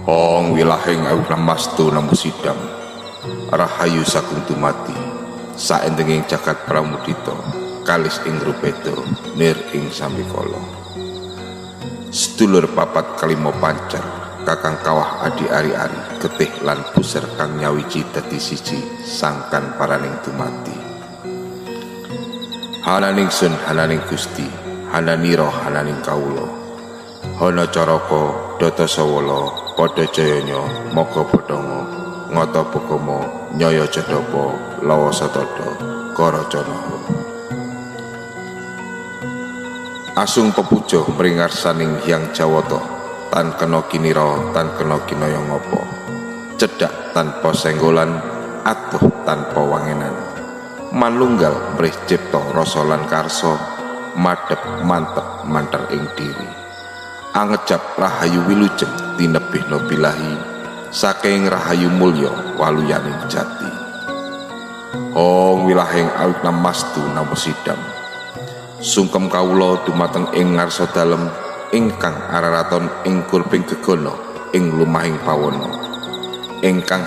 Hong wilahing awinamastu namo sidam rahayu sagung dumadi saendenging jagat pramudita kalis ing rupeda nir ing sambikala. Sedulur papat kalima pancer kakang kawah adi ari-ari getih lan puser kang nyawiji dadi siji sangkan paraning dumadi. Hananing sun hananing Gusti hananira hananing kawula hana caraka data sawala padha jayanya maga bathanga ngata bagama nyaya jadapa lawa satada karacana. Asung pepuja mring ngarsaning Hyang Jawata tan kena kinira tan kena kinaya ngapa cedhak tanpa senggolan atuh tanpa wangenan manunggal mrih cipta rasa lan karsa madhep mantep manter ing diri angejap rahayu wilujeng tinebihna bilahi saking rahayu mulya waluyaning jati. Hong wilahing awinamastu namo sidam sungkem kawula dumateng ing ngarsa dalem ingkang araraton ing kurbing gegana ing lumahing pawana ingkang